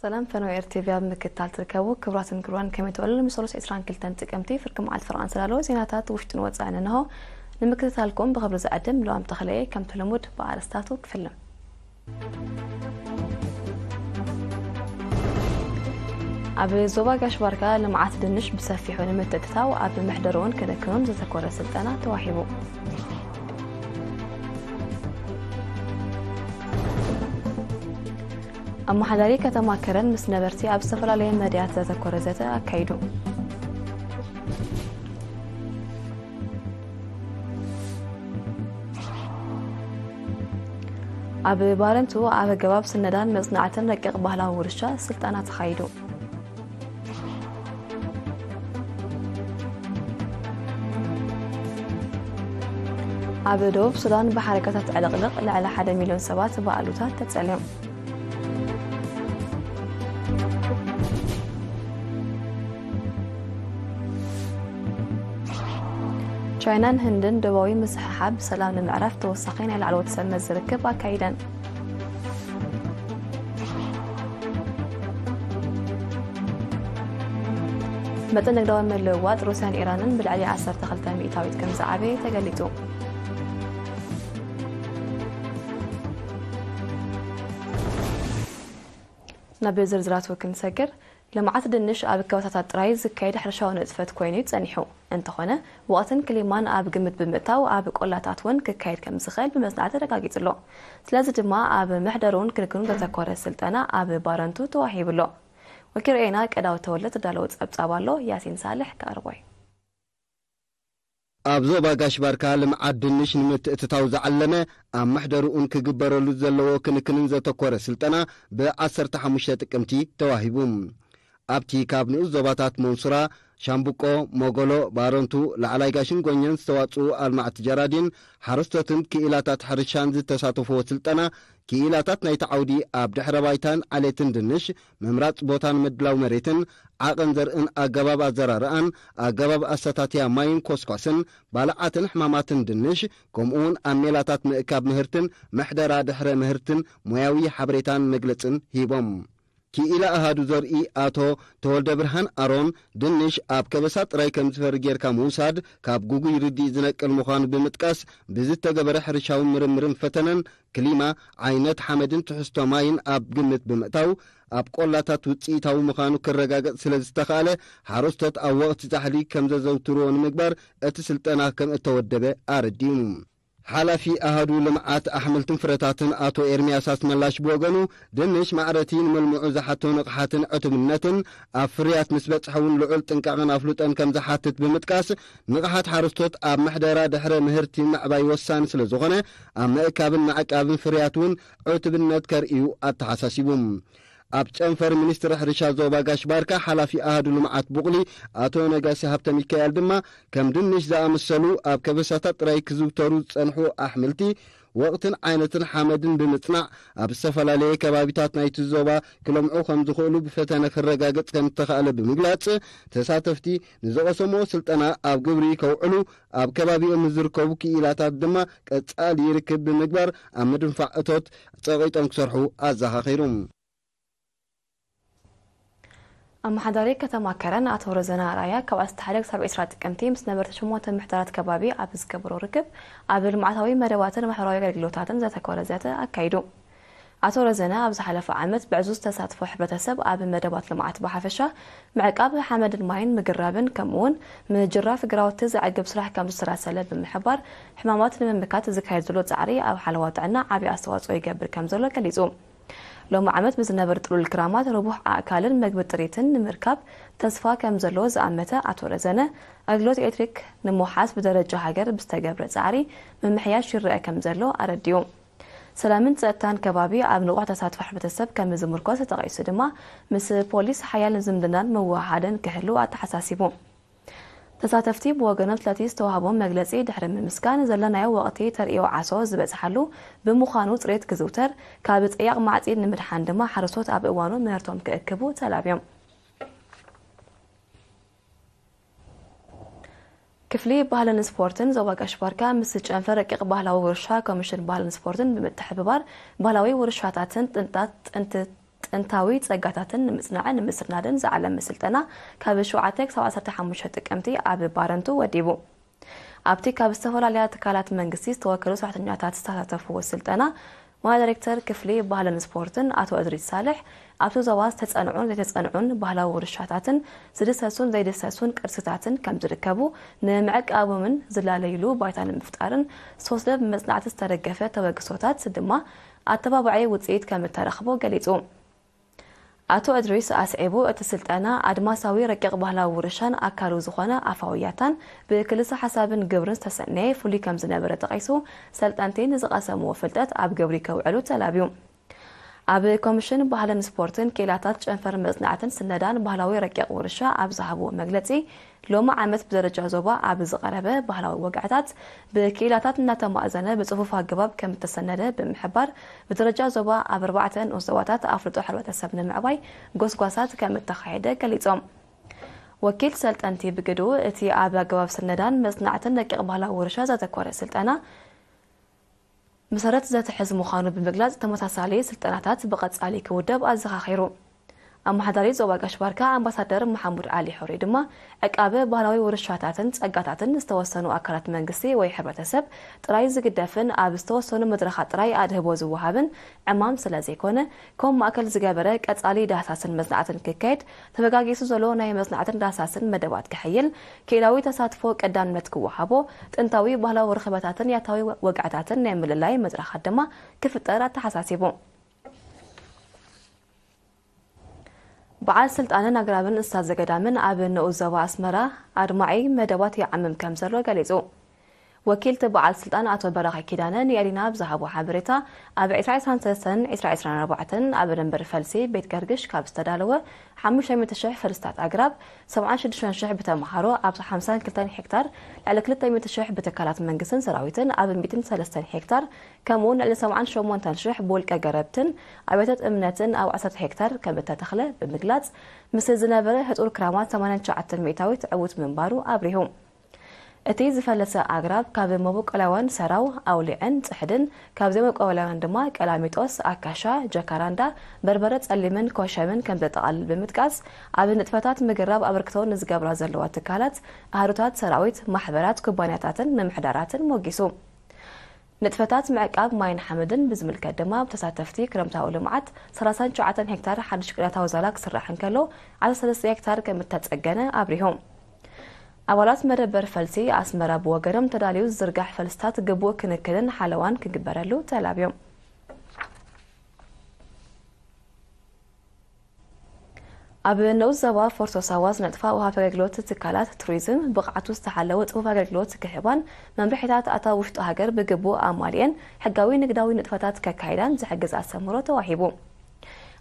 ሰላም ፈነወ ኤር ቲቪ ኣብ ምክትታል ትርከቡ ክቡራትን ክቡራን ከመይ ትውዕሉ? ንሰሉስ ዕስራን ክልተን ጥቅምቲ ፍርቂ መዓልቲ ፍርቓን ዝተዳለወ ዜናታት ውሽጥን ወጻእን እንሆ። ንምክትታልኩም ብኽብሪ ዝዕድም ለዋም ተኽለየ። ከምቲ ልሙድ ብኣርእስታቱ ክፍልም። ኣብ ዞባ ጋሽ ባርካ ልምዓት ድንሽ ብሰፊሑ ንምትእትታው ኣብ ምሕደርኡን ክንክኑን ዘተኮረ ስልጠና ተዋሂቡ። ኣመሓዳሪ ከተማ ከረን ምስ ነበርቲ ኣብ ዝተፈላለየ መድያት ዘተኮረ ዘተ ኣካይዱ። ኣብ ባረንቱ ኣብ ኣገባብ ስነዳን መጽናዕትን ረቂቕ ባህላዊ ውርሻ ስልጠና ተኻይዱ። ኣብ ደቡብ ሱዳን ብሓደጋታት ዕልቕልቕ ልዕሊ ሓደ ሚልዮን ሰባት ብኣሉታ ተጸልዮም። ቻይናን ህንድን ዶባዊ ምስሕሓብ ብሰላም ንምዕራፍ ተወሳኺ ናይ ላዕለዎት ሰብ መዚ ርክብ ኣካይደን። መጠን ንግዳዊ ምልውዋጥ ሩስያን ኢራንን ብልዕሊ ዓሰርተ ክልተ ሚእታዊት ከም ዝዓበየ ተገሊጹ። ናብ ዝርዝራቱ ክንሰግር፣ ልምዓት ድንሽ ኣብ ከባቢታት ጥራይ ዝካየድ ሕርሻዊ ንጥፈት ኮይኑ እዩ ጸኒሑ። እንተኾነ፣ ወቕትን ክሊማን ኣብ ግምት ብምእታው ኣብ ቆላታት እውን ክካየድ ከም ዝኽእል ብመጽናዕቲ ተረጋጊጹ ኣሎ። ስለዚ ድማ ኣብ ምሕደሩን ክንክኑን ዘተኮረ ስልጠና ኣብ ባረንቱ ተዋሂቡ ኣሎ። ወኪል ርኤና ቀዳው ተወልደ ዝዳለዎ ጸብጻብ ኣሎ፣ ያሲን ሳልሕ ከቕርቦ እዩ። ኣብ ዞባ ጋሽ ባርካ ልምዓት ድንሽ ንምትእትታው ዝዓለመ ኣብ ምሕደርኡን ክግበረሉ ዘለዎ ክንክንን ዘተኮረ ስልጠና ብ ዓሰርተ ሓሙሽተ ጥቅምቲ ተዋሂቡ። ኣብቲ ካብ ንኡስ ዞባታት መንሱራ፣ ሻምብቆ፣ ሞጎሎ፣ ባረንቱ፣ ላዕላይ ጋሽን ጎኘን ዝተዋጽኡ ኣልማዕቲ ጀራዲን፣ ሓረስቶትን ክኢላታት ሕርሻን ዝተሳተፍዎ ስልጠና፣ ክኢላታት ናይቲ ዓውዲ ኣብ ድሕረ ባይታን ዓሌትን ድንሽ፣ ምምራጽ ቦታን ምድላው መሬትን፣ ዓቐን ዘርእን ኣገባብ ኣዘራርኣን፣ ኣገባብ ኣሰታትያ ማይን ኮስኳስን፣ ባልዓትን ሕማማትን ድንሽ፣ ከምኡውን ኣብ ሜላታት ምእካብ ምህርትን ምሕደራ ድሕረ ምህርትን ሞያዊ ሓበሬታን መግለጽን ሂቦም። ክኢላ ኣሃዱ ዘርኢ ኣቶ ተወልደ ብርሃን ኣሮን፣ ድንሽ ኣብ ከበሳ ጥራይ ከም ዝፈሪ ጌርካ ምውሳድ ካብ ጉጉይ ርድኢት ዝነቅል ምዃኑ ብምጥቃስ፣ ብዝተገበረ ሕርሻዊ ምርምርን ፈተነን፣ ክሊማ፣ ዓይነት ሓመድን ትሕዝቶ ማይን ኣብ ግምት ብምእታው፣ ኣብ ቆላታት ውጽኢታዊ ምዃኑ ክረጋገጽ ስለ ዝተኻእለ፣ ሓረስቶት ኣብ ወቕቲ ጻሕሊ ከም ዘዘውትርዎ ንምግባር እቲ ስልጠና ከም እተወደበ ኣረዲኡ። ሓላፊ ኣሃዱ ልምዓት ኣሕምልትን ፍረታትን ኣቶ ኤርምያስ ኣስመላሽ ብወገኑ፣ ድንሽ ማዕረቲ ንመልምዑ ዝሓቶ ንቕሓትን ዕቱብነትን፣ ኣብ ፍርያት ምስ በጽሐ እውን ልዑል ጥንቃቐን ኣፍልጦን ከም ዝሓትት ብምጥቃስ፣ ንቕሓት ሓረስቶት ኣብ ምሕደራ ድሕረ ምህርቲ ምዕባይ ወሳኒ ስለ ዝኾነ፣ ኣብ ምእካብን ምዕቃብን ፍርያት እውን ዕቱብነት ከርእዩ ኣተሓሳሲቡ። ኣብ ጨንፈር ሚኒስትሪ ሕርሻ ዞባ ጋሽ ባርካ ሓላፊ ኣሃዱ ልምዓት ቡቕሊ ኣቶ ነጋሲ ሃብተ ሚካኤል ድማ፣ ከም ድንሽ ዝኣመሰሉ ኣብ ከበሳታት ጥራይ ክዝውተሩ ዝጸንሑ ኣሕምልቲ፣ ወቕትን ዓይነትን ሓመድን ብምጽናዕ፣ ኣብ ዝተፈላለየ ከባቢታት ናይቲ ዞባ ክለምዑ ከም ዝኽእሉ ብፈተነ ክረጋገጽ ከም ዝተኻእለ ብምግላጽ፣ ተሳተፍቲ ንዝቐሰምዎ ስልጠና ኣብ ግብሪ ከውዕሉ፣ ኣብ ከባቢኦም ንዝርከቡ ክኢላታት ድማ ቀጻሊ ርክብ ብምግባር ኣብ ምድንፋዕ እቶት ጸቒጦም ክሰርሑ ኣዘኻኺሩ። ኣመሓዳሪ ከተማ ከረን ኣቶ ረዘነ ኣርኣያ ካብ ዓሰርተ ሓደ ክሳብ ዕስራ ጥቅምቲ ምስ ነበርቲ ሸሞንተ ምሕደራት ከባቢ ኣብ ዝገበሮ ርክብ፣ ኣብ ልምዓታዊ መደባትን ማሕበራዊ ኣገልግሎታትን ዘተኮረ ዘተ ኣካይዱ። ኣቶ ረዘነ ኣብ ዝሓለፈ ዓመት ብዕዙዝ ተሳትፎ ሕብረተሰብ ኣብ መደባት ልምዓት ብሓፈሻ፣ ምዕቃብ ሓመድን ማይን ምግራብን ከምኡውን ምጅራፍ ግራውቲ ዘዕግብ ስራሕ ከም ዝተራሰለ ብምሕባር፣ ሕማማት ንምምካት ዝካየድ ዘሎ ጻዕሪ ኣብ ሓለዋ ጥዕና ዓቢ ኣስተዋጽኦ ይገብር ከም ዘሎ ገሊጹ። ሎሚ ዓመት ብዝነበር ጥሉል ክራማት ርቡሕ ኣእካልን መግቢ ጥሪትን ንምርካብ ተስፋ ከም ዘሎ ዝኣመተ ኣቶ ረዘነ፣ ኣገልግሎት ኤሌክትሪክ ንምውሓስ ብደረጃ ሃገር ብዝተገብረ ጻዕሪ ምምሕያሽ ይረአ ከም ዘሎ ኣረዲኡ። ሰላምን ጸጥታን ከባቢ ኣብ ንቑሕ ተሳትፎ ሕብረተሰብ ከም ዝምርኮስ ተጠቒሱ ድማ፣ ምስ ፖሊስ ሓያል ዝምድናን ምውህሃድን ክህሉ ኣተሓሳሲቡ። ተሳተፍቲ ብወገኖም ስለቲ ዝተዋህቦም መግለጺ ድሕሪ ምምስጋን፣ ዘለናዮ ወቕቲ ተርእዮ ዓሶ ዝበጽሓሉ ብምዃኑ ጽሬት ክዝውተር፣ ካብ ጸያቕ ማዕጺድ ንምድሓን ድማ ሓረስቶት ኣብ እዋኑ ምህርቶም ክእክቡ ተላብዮም። ክፍሊ ባህልን ስፖርትን ዞባ ጋሽ ባርካ ምስ ጨንፈር ረቂቕ ባህላዊ ውርሻ ኮሚሽን ባህልን ስፖርትን ብምትሕብባር ባህላዊ ውርሻታትን ጥንታት ጥንቲ ጥንታዊ ጸጋታትን ንምጽናዕን ንምስናድን ዝዓለመ ስልጠና ካብ ሸውዓተ ክሳብ ዓሰርተ ሓሙሽተ ጥቅምቲ ኣብ ባረንቱ ወዲቡ። ኣብቲ ካብ ዝተፈላለያ ትካላት መንግስቲ ዝተወከሉ ሰራሕተኛታት ዝተሳተፍዎ ስልጠና፣ ዋና ዳይሬክተር ክፍሊ ባህልን ስፖርትን ኣቶ እድሪስ ሳልሕ፣ ኣብቲ ዞባ ዝተጸንዑን ዘይተጸንዑን ባህላዊ ውርሻታትን ዝድሰሱን ዘይድሰሱን ቅርስታትን ከም ዝርከቡ፣ ንምዕቃቦምን ዝላለይሉ ባይታ ንምፍጣርን ዝተወስደ ብመጽናዕቲ ዝተደገፈ ተበግሶታት ድማ ኣተባባዒ ውጽኢት ከም እተረኽቦ ገሊጹ። ኣቶ እድሪስ ኣስዒቡ፣ እቲ ስልጠና ኣድማሳዊ ረቂቕ ባህላዊ ውርሻን ኣካሉ ዝኾነ ኣፋዊ ያታን ብክልሰ ሓሳብን ግብርን ዝተሰነየ ፍሉይ ከም ዝነበረ ጠቒሱ፣ ሰልጠንቲ ንዝቐሰምዎ ፍልጠት ኣብ ግብሪ ከውዕሉ ተላብዩ። ኣብ ኮሚሽን ባህልን ስፖርትን ክኢላታት ጨንፈር መጽናዕትን ስነዳን ባህላዊ ረቂቕ ውርሻ ኣብ ዝሃብዎ መግለጺ፣ ሎሚ ዓመት ብደረጃ ዞባ ኣብ ዝቐረበ ባህላዊ ወግዕታት ብክኢላታት እናተማእዘነ ብጽፉፍ ኣገባብ ከም እተሰነደ ብምሕባር፣ ብደረጃ ዞባ ኣብ ኣርባዕተ ንኡስ ዞባታት ኣፍልጦ ሕብረተሰብ ንምዕባይ ጎስጓሳት ከም እተኻየደ ገሊጾም። ወኪል ሰልጠንቲ ብግድኡ፣ እቲ ኣብ ኣገባብ ስነዳን መጽናዕትን ረቂቕ ባህላዊ ውርሻ ዘተኮረ ስልጠና መሰረት ዘትሕዝ ምዃኑ ብምግላጽ፣ ተመሳሳሊ ስልጠናታት ብቐጻሊ ክውደብ ኣዘኻኺሩ። ኣመሓዳሪ ዞባ ጋሽ ባርካ ኣምባሳደር መሓሙድ ዓሊ ሑሪ ድማ፣ ዕቃበ ባህላዊ ውርሻታትን ጸጋታትን ዝተወሰኑ ኣካላት መንግስቲ ወይ ሕብረተሰብ ጥራይ ዝግደፍን ኣብ ዝተወሰኑ መድረኻት ጥራይ ኣድህቦ ዝወሃብን ዕማም ስለ ዘይኮነ፣ ከም ማእከል ዝገበረ ቀጻሊ ዳህሳስን መጽናዕትን ክካየድ፣ ተበጋጊሱ ዘሎ ናይ መጽናዕትን ዳህሳስን መደባት ክሕይል፣ ክኢላዊ ተሳትፎ ቀዳምነት ክወሃቦ፣ ጥንታዊ ባህላዊ ርኽበታትን ያታዊ ወግዕታትን ናይ ምልላይ መድረኻት ድማ ክፍጠር ኣተሓሳሲቡ። በዓል ስልጣንን ኣግራብን እንስሳት ዘገዳምን ኣብ ንኡስ ዞባ ኣስመራ ኣድማዒ መደባት ይዓምም ከም ዘሎ ገሊጹ። ወኪልቲ በዓል ስልጣን ኣቶ በራኺ ኪዳነ ንኤሪና ኣብ ዝሃቦ ሓበሬታ፣ ኣብ ዕስራ ዕስራን ሰለስተን ዕስራ ዕስራን ኣርባዕተን ኣብ ደንበር ፈልሲ ቤት ገርግሽ ካብ ዝተዳለወ ሓሙሽተ ሚእቲ ሽሕ ፈልስታት ኣግራብ፣ ሰብዓን ሽዱሽተን ሽሕ ብተምሃሮ ኣብ ሓምሳን ክልተን ሄክታር፣ ልዕሊ ክልተ ሚእቲ ሽሕ ብትካላት መንግስትን ሰራዊትን ኣብ ሚእትን ሰለስተን ሄክታር፣ ከምኡውን ልዕሊ ሰብዓን ሸሞንተን ሽሕ ብውልቀ ገረብትን ኣብያተ እምነትን ኣብ ዓሰርተ ሄክታር ከም እተተኽለ ብምግላጽ፣ ምስ ዝነበረ ህጹር ክራማት ሰማንያን ትሽዓተን ሚእታዊት ዕዉት ምንባሩ ኣብሪሁ። እቲ ዝፈለሰ ኣግራብ ካብ መበቆላውያን ሰራው፣ ኣውሊዕን ጽሕድን፣ ካብ ዘይመበቆላውያን ድማ ቀላሚጦስ፣ ኣካሻ፣ ጀካራንዳ፣ በርበረ ጸሊምን ኮሸምን ከም ዘጠቓልል ብምጥቃስ፣ ኣብ ንጥፈታት ምግራብ ኣበርክቶ ንዝገብራ ዘለዋ ትካላት፣ ኣህዱታት ሰራዊት፣ ማሕበራት፣ ኩባንያታትን ምምሕዳራትን ሞጊሱ። ንጥፈታት ምዕቃብ ማይን ሓመድን ብዝምልከት ድማ፣ ብተሳተፍቲ ክረምታዊ ልምዓት ሰላሳን ትሽዓተን ሄክታር ሓድሽ ቅድመታዊ ዛላ ክስራሕ እንከሎ፣ ዓሰርተ ሰለስተ ሄክታር ከም እተጸገነ ኣብሪሁ። ኣባላት መደበር ፈልሲ ኣስመራ ብወገኖም፣ ተዳልዩ ዝዝርጋሕ ፈልስታት ግቡእ ክንክንን ሓለዋን ክግበረሉ ተላብዮም። ኣብ ንኡስ ዞባ ፎርቶ ሳዋ ዝነጥፋ ወሃብቲ ኣገልግሎት ትካላት ቱሪዝም፣ ብቕዓቱ ዝተሓለወ ጽፉፍ ኣገልግሎት ክህባን መምርሒታት ኣታዊ ውሽጢ ሃገር ብግቡእ ኣማሊኤን ሕጋዊ ንግዳዊ ንጥፈታት ከካይዳን ዝሕግዝ ኣስተምህሮ ተዋሂቡ።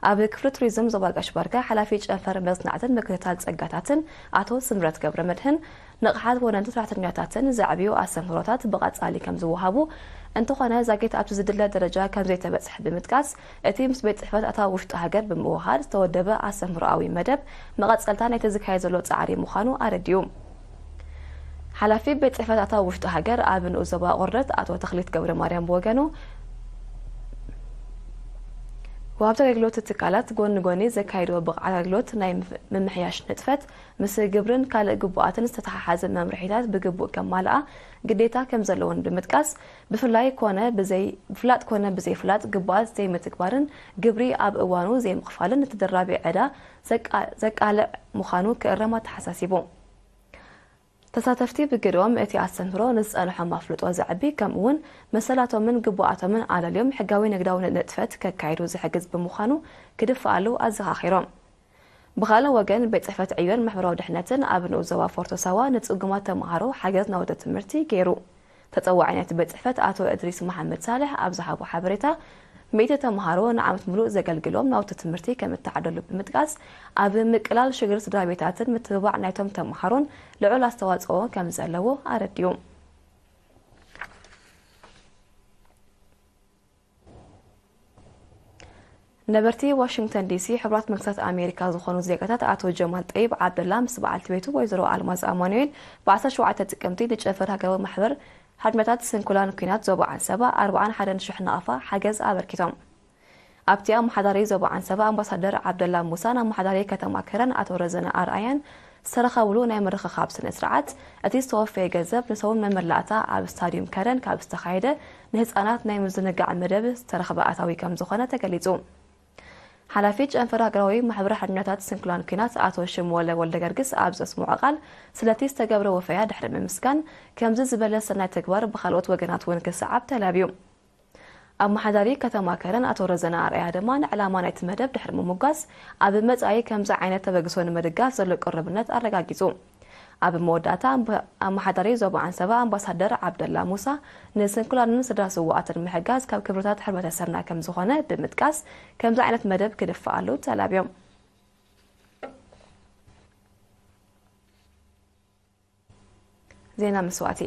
ኣብ ክፍሊ ቱሪዝም ዞባ ጋሽ ባርካ ሓላፊ ጨንፈር መጽናዕትን ምክትታል ጸጋታትን ኣቶ ስምረት ገብረ መድህን፣ ንቕሓት ወነንቲ ሰራሕተኛታትን ዘዕብዩ ኣስተምህሮታት ብቐጻሊ ከም ዝወሃቡ፣ እንተኾነ ዛጊት ኣብቲ ዝድለ ደረጃ ከም ዘይተበጽሐ ብምጥቃስ፣ እቲ ምስ ቤት ጽሕፈት ኣታዊ ውሽጢ ሃገር ብምውሃድ ዝተወደበ ኣስተምህሮኣዊ መደብ መቐጸልታ ናይቲ ዝካየድ ዘሎ ጻዕሪ ምዃኑ ኣረዲኡ። ሓላፊ ቤት ጽሕፈት ኣታዊ ውሽጢ ሃገር ኣብ ንኡስ ዞባ ቆርደት ኣቶ ተኽሊት ገብረ ማርያም ብወገኑ፣ ወሃብቲ ኣገልግሎት ትካላት ጎኒ ጎኒ ዘካይድዎ ብቕዓት ኣገልግሎት ናይ ምፍ-፣ ምምሕያሽ ንጥፈት ምስ ግብርን ካልእ ግቡኣትን ዝተተሓሓዘ መምርሒታት ብግቡእ ከማልኣ ግዴታ ከም ዘለወን ብምጥቃስ፣ ብፍላይ ኮነ ብዘይ-፣ ብፍላጥ ኮነ ብዘይፍላጥ ግቡኣት ዘይምትግባርን ግብሪ ኣብ እዋኑ ዘይምኽፋልን ንተደራቢ ዕዳ ዘቃ-፣ ዘቃልዕ ምዃኑ ክእረም ኣተሓሳሲቡ። ተሳተፍቲ ብግደኦም፣ እቲ ኣስተምህሮ ንዝጸንሖም ኣፍልጦ ዘዕቢ፣ ከምኡ'ውን መሰላቶምን ግቡኣቶምን ኣለልዮም ሕጋዊ ንግዳዊ ንጥፈት ከካይዱ ዝሕግዝ ብምዃኑ ክድፍኣሉ ኣዘኻኺሮም። ብኻልእ ወገን፣ ቤት ጽሕፈት ዕዮን ማሕበራዊ ድሕነትን ኣብ ንኡስ ዞባ ፎርቶ ሳዋ ንጽጉማት ተመሃሮ ሓገዝ ናውቲ ትምህርቲ ገይሩ። ተጸዋዒ ናይቲ ቤት ጽሕፈት ኣቶ እድሪስ መሓመድ ሳልሕ ኣብ ዝሃቦ ሓበሬታ፣ ሚእቲ ተመሃሮ ንዓመት ምሉእ ዘገልግሎም ናውቲ ትምህርቲ ከም እተዓደሉ ብምጥቃስ፣ ኣብ ምቅላል ሽግር ስድራ ቤታትን ምትብባዕ ናይቶም ተመሃሮን ልዑል ኣስተዋጽኦ ከም ዘለዎ ኣረዲኡ። ነበርቲ ዋሽንግተን ዲሲ፣ ሕቡራት መንግስታት ኣሜሪካ ዝኾኑ ዜጋታት ኣቶ ጀማል ጠይብ ዓብደላ ምስ በዓልቲ ቤቱ ወይዘሮ ኣልማዝ ኣማኑኤል ብ ዓሰርተ ሸውዓተ ጥቅምቲ ንጨንፈር ሃገራዊ ማሕበር ሓድነታት ስንኩላን ኲናት ዞባ ዓንሰባ ኣርብዓን ሓደን ሽሕ ናቕፋ ሓገዝ ኣበርኪቶም። ኣብቲ ኣመሓዳሪ ዞባ ዓንሰባ ኣምባሳደር ዓብደላ ሙሳን ኣመሓዳሪ ከተማ ከረን ኣቶ ረዘነ ኣርኣያን ዝተረኸብሉ ናይ ምርኽኻብ ስነ ስርዓት፣ እቲ ዝተወፈየ ገንዘብ ንሰውን መመላእታ ኣብ ስታድዩም ከረን ካብ ዝተኻየደ ንህፃናት ናይ ምዝንጋዕ መደብ ዝተረኽበ ኣታዊ ከም ዝኾነ ተገሊፁ። ሓላፊ ጨንፈር ሃገራዊ ማሕበራዊ ሓድነታት ስንኩላን ኲናት ኣቶ ሽምወለ ወልደ ገርግስ ኣብ ዘስምዖ ቃል፣ ስለቲ ዝተገብረ ወፈያ ድሕሪ ምምስጋን፣ ከምዚ ዝበለ ሰናይ ተግባር ብኻልኦት ወገናት እውን ክሰዓብ ተላብዩ። ኣመሓዳሪ ከተማ ከረን ኣቶ ረዘነ ኣርኣያ ድማ ንዕላማ ናይቲ መደብ ድሕሪ ምምጓስ፣ ኣብ መጻኢ ከምዚ ዓይነት ተበግሶ ንምድጋፍ ዘሎ ቅሩብነት ኣረጋጊጹ። ኣብ መወዳእታ ኣምባ-፣ ኣመሓዳሪ ዞባ ዓንሰባ ኣምባሳደር ዓብደላ ሙሳ፣ ንስንኩላንን ስድራ ስውኣትን ምሕጋዝ ካብ ክብርታት ሕብረተሰብና ከም ዝኾነ ብምጥቃስ፣ ከምዚ ዓይነት መደብ ክድፋኣሉ ተላብዮም። ዜና መስዋእቲ።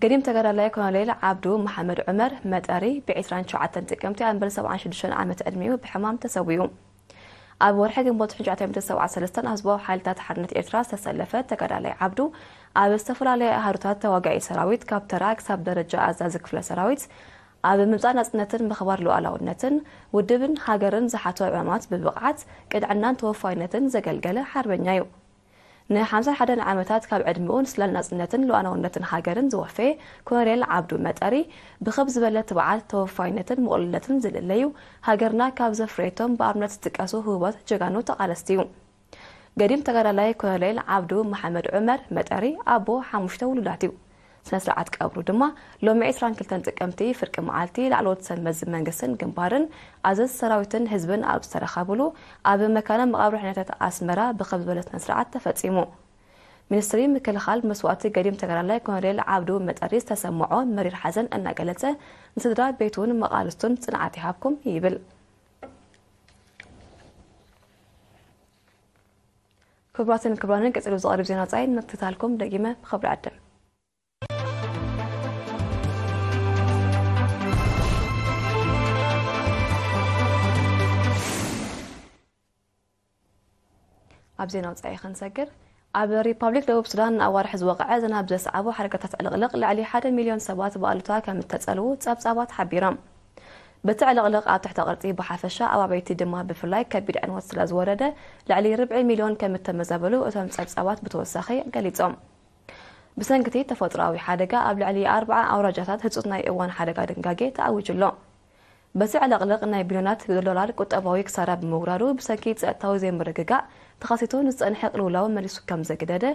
ገዲም ተጋዳላይ ኮሎኔል ዓብዱ መሓመድ ዑመር መጠሪ ብ ዕስራን ሸውዓተን ጥቅምቲ ኣንበል ሰብዓን ሽዱሽተን ዓመት ዕድሚኡ ብሕማም ተሰዊኡ። ኣብ ወርሒ ግንቦት ሽዑ ሸዓተ ሚእቲ ሰብዓ ሰለስተን ኣብ ህዝባዊ ሓይልታት ሓርነት ኤርትራ ዝተሰለፈ ተጋዳላይ ዓብዱ፣ ኣብ ዝተፈላለየ ኣሃዱታት ተዋጋኢ ሰራዊት፣ ካብ ተራ ክሳብ ደረጃ ኣዛዚ ክፍለ ሰራዊት፣ ኣብ ምምጻእ ናጽነትን ምኽባር ሉዓላውነትን ውድብን ሃገርን ዝሓቶ ዕማማት ብብቕዓት፣ ቅንዕናን ተወፋይነትን ዘገልገለ ሓርበኛ እዩ። ንሓምሳን ሓደን ዓመታት ካብ ዕድሚኡ ንስላል ናጽነትን ሉዓላውነትን ሃገርን ዝወፈየ ኮሎኔል ዓብዱ መጠሪ፣ ብኽብ ዝበለ ትብዓት፣ ተወፋይነትን ምቕሉልነትን ዝልለዩ፣ ሃገርና ካብ ዘፍረየቶም ብኣብነት ዝጥቀሱ ህቡባት ጀጋኑ ተቓለስቲ እዩ። ገዲም ተጋዳላይ ኮሎኔል ዓብዱ መሓመድ ዑመር መጠሪ ኣቦ ሓሙሽተ ውሉዳት እዩ። ስነ ስርዓት ቀብሩ ድማ ሎሚ ዕስራን ክልተን ጥቅምቲ ፍርቂ መዓልቲ ላዕለዎት ሰብ መዚ መንግስትን ግንባርን ኣዘዝቲ ሰራዊትን ህዝብን ኣብ ዝተረኸብሉ ኣብ መካነ መቓብር ሕንሕተት ኣስመራ ብኸም ዝበለ ስነ ስርዓት ተፈጺሙ። ሚኒስትሪ ምክልኻል መስዋእቲ ገዲም ተጋዳላይ ኮሎኔል ዓብዱ መጠሪ ዝተሰምዖ መሪር ሓዘን እናገለጸ፣ ንስድራ ቤቱን መቓልስቱን ጽንዓት ይሃብኩም ይብል። ክቡራትን ክቡራንን፣ ቀጺሉ ዝቐርብ ዜና ወጻኢ ንምክትታልኩም ደጊመ ብኽብሪ ዕድም። ኣብ ዜና ወጻኢ ክንሰግር፣ ኣብ ሪፓብሊክ ደቡብ ሱዳን ንኣዋርሕ ዝወቕዐ ዝናብ ዘስዓቦ ሓደጋታት ዕልቕልቕ ልዕሊ ሓደ ሚልዮን ሰባት ብኣሉታ ከም እተጸልዉ ጸብጻባት ሓቢሮም። በቲ ዕልቕልቕ ኣብ ትሕተ ቅርጺ ብሓፈሻ፣ ኣብ ኣባይቲ ድማ ብፍላይ ከቢድ ዕንወት ስለ ዝወረደ፣ ልዕሊ ርብዒ ሚልዮን ከም እተመዛበሉ እቶም ጸብጻባት ብተወሳኺ ገሊጾም። ብሰንኪ እቲ ተፈጥሮኣዊ ሓደጋ ኣብ ልዕሊ ኣርብዓ ኣውራጃታት ህጹጽ ናይ እዋን ሓደጋ ድንጋጌ ተኣዊጁ ኣሎ። በቲ ዕልቕልቕ ናይ ቢልዮናት ዶላር ቁጠባዊ ክሳራ ብምውራዱ፣ ብሰንኪ ጸጥታዊ ዘይምርግጋእ ተኸሲቱ ንዝጸንሐ ቅልውላው መሊሱ ከም ዘግደደ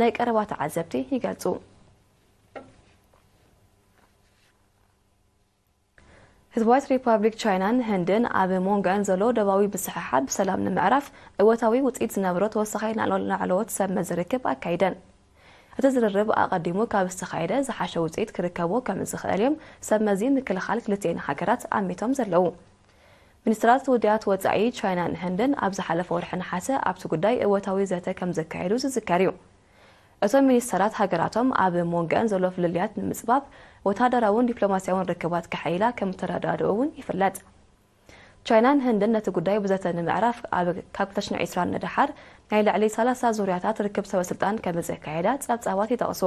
ናይ ቀረባ ተዓዘብቲ ይገልጹ። ህዝባዊት ሪፓብሊክ ቻይናን ህንድን ኣብ መንጎኣን ዘሎ ደባዊ ምስሕሓብ ብሰላም ንምዕራፍ እወታዊ ውጽኢት ዝነብሮ ተወሳኺ ናዕሎ-፣ ናዕለዎት ሰብ መዚ ርክብ ኣካይደን። እቲ ዝርርብ ኣቐዲሙ ካብ ዝተኻየደ ዝሓሸ ውጽኢት ክርከቦ ከም ዝኽእል እዮም ሰብ መዚ ምክልኻል ክልቲኤን ሃገራት ኣሚቶም ዘለዉ። ሚኒስትራት ውድያት ወጻኢ ቻይናን ህንድን ኣብ ዝሓለፈ ወርሒ ነሓሰ ኣብቲ ጉዳይ እወታዊ ዘተ ከም ዘካየዱ ዝዝከር እዩ። እቶም ሚኒስተራት ሃገራቶም ኣብ መንጎኣን ዘሎ ፍልልያት ንምጽባብ ወተሃደራውን ዲፕሎማስያውን ርክባት ከሐይላ ከም እተረዳድኡ እውን ይፍለጥ። ቻይናን ህንድን ነቲ ጉዳይ ብዘተ ንምዕራፍ ኣብ ካብ ክልተ ሽሕን ዕስራን ንደሓር ናይ ልዕሊ ሰላሳ ዙርያታት ርክብ ሰበ ስልጣን ከም ዘካየዳ ጸብጻባት ይጠቕሱ።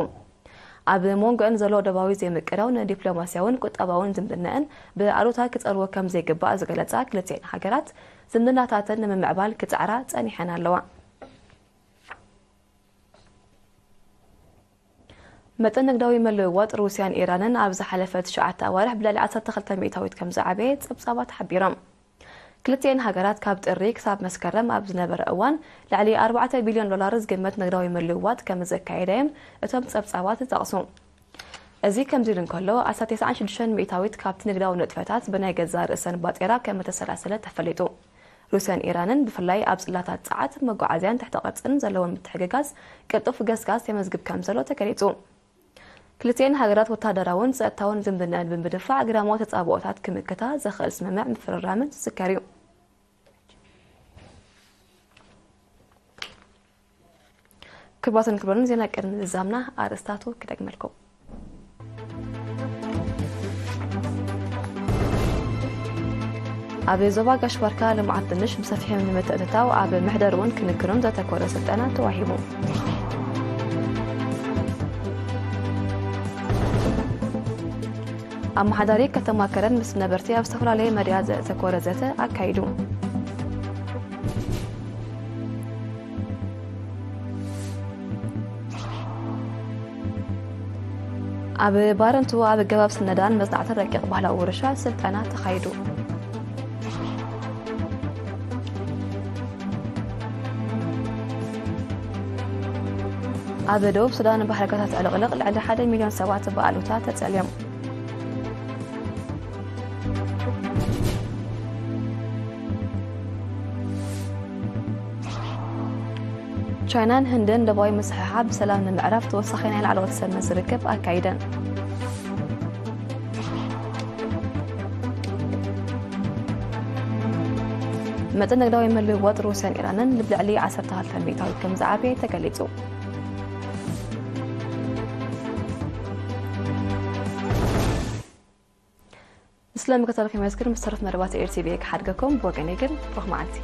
ኣብ መንጎአን ዘሎ ደባዊ ዘይምቅዳው ንዲፕሎማስያውን ቁጠባውን ዝምድናአን ብኣሉታ ክጸልዎ ከም ዘይግባእ ዝገለጻ ክልቲኤን ሃገራት፣ ዝምድናታተን ንምምዕባል ክጸዕራ ጸኒሐን ኣለዋ። መጠን ንግዳዊ ምልውዋጥ ሩስያን ኢራንን ኣብ ዝሓለፈ ትሽዓተ ኣዋርሕ ብልዕሊ ዓሰርተ ክልተ ሚእታዊት ከም ዝዓበየ ጸብጻባት ሓቢሮም። ክልቲኤን ሃገራት ካብ ጥሪ ክሳብ መስከረም ኣብ ዝነበረ እዋን ልዕሊ ኣርባዕተ ቢልዮን ዶላር ዝግመት ንግዳዊ ምልውዋጥ ከም ዘካየዳ እዮም እቶም ጸብጻባት ዝጠቕሱ። እዚ ከምዚ ኢሉ እንከሎ፣ ኣስታት ተስዓን ሽዱሽተን ሚእታዊት ካብቲ ንግዳዊ ንጥፈታት ብናይ ገዛእ ርእሰን ባጤራ ከም እተሰላሰለ ተፈሊጡ። ሩስያን ኢራንን ብፍላይ ኣብ ጽላታት ጸዓት፣ መጓዓዝያን ትሕተ ቅርጽን ዘለዎም ምትሕግጋዝ ቅልጡፍ ገስጋስ የመዝግብ ከም ዘሎ ተገሊጹ። ክልቲኤን ሃገራት ወተሃደራውን ጸጥታውን ዝምድናኣን ብምድፋዕ ግዳማዊ ተጻብኦታት ክምክታ ዘኽእል ስምምዕ ምፍርራመን ዝዝከር እዩ። ክቡራትን ክቡራንን፣ ዜና ቅድሚ ምዝዛምና ኣርእስታቱ ክደግመልኩም። ኣብ ዞባ ጋሽ ባርካ ልምዓት ድንሽ ብሰፊሑ ንምትእትታው ኣብ ምሕደርኡን ክንክኑን ዘተኮረ ስልጠና ተዋሂቡ። ኣመሓዳሪ ከተማ ከረን ምስ ነበርቲ ኣብ ዝተፈላለየ መድያ ዘተኮረ ዘተ ኣካይዱ። ኣብ ባረንቱ ኣብ ገባብ ስነዳን መጽናዕትን ረቂቕ ባህላዊ ውርሻ ስልጠና ተኻይዱ። ኣብ ደቡብ ሱዳን ባሕሪ ጋዛት ዕልቕልቕ ልዕሊ ሓደ ሚልዮን ሰባት ብኣሉታ ተጸልዮም። ቻይናን ህንድን ደባዊ ምስሕሓብ ብሰላም ንምዕራፍ ተወሳኺ ናይ ላዕለዎት ሰብ መዚ ርክብ ኣካይደን። መጠን ንግዳዊ ምልውዋጥ ሩስያን ኢራንን ልዕሊ ዓሰርተ ክልተ ሚእታዊት ከም ዝዓበየ ተገሊጹ። ንስለ ምክትታልኩም የመስግን። ምስ ተረፍ መደባት ኤርቲቪ ክሓድገኩም። ብወገነይ ግን ሩኽ መዓልቲ።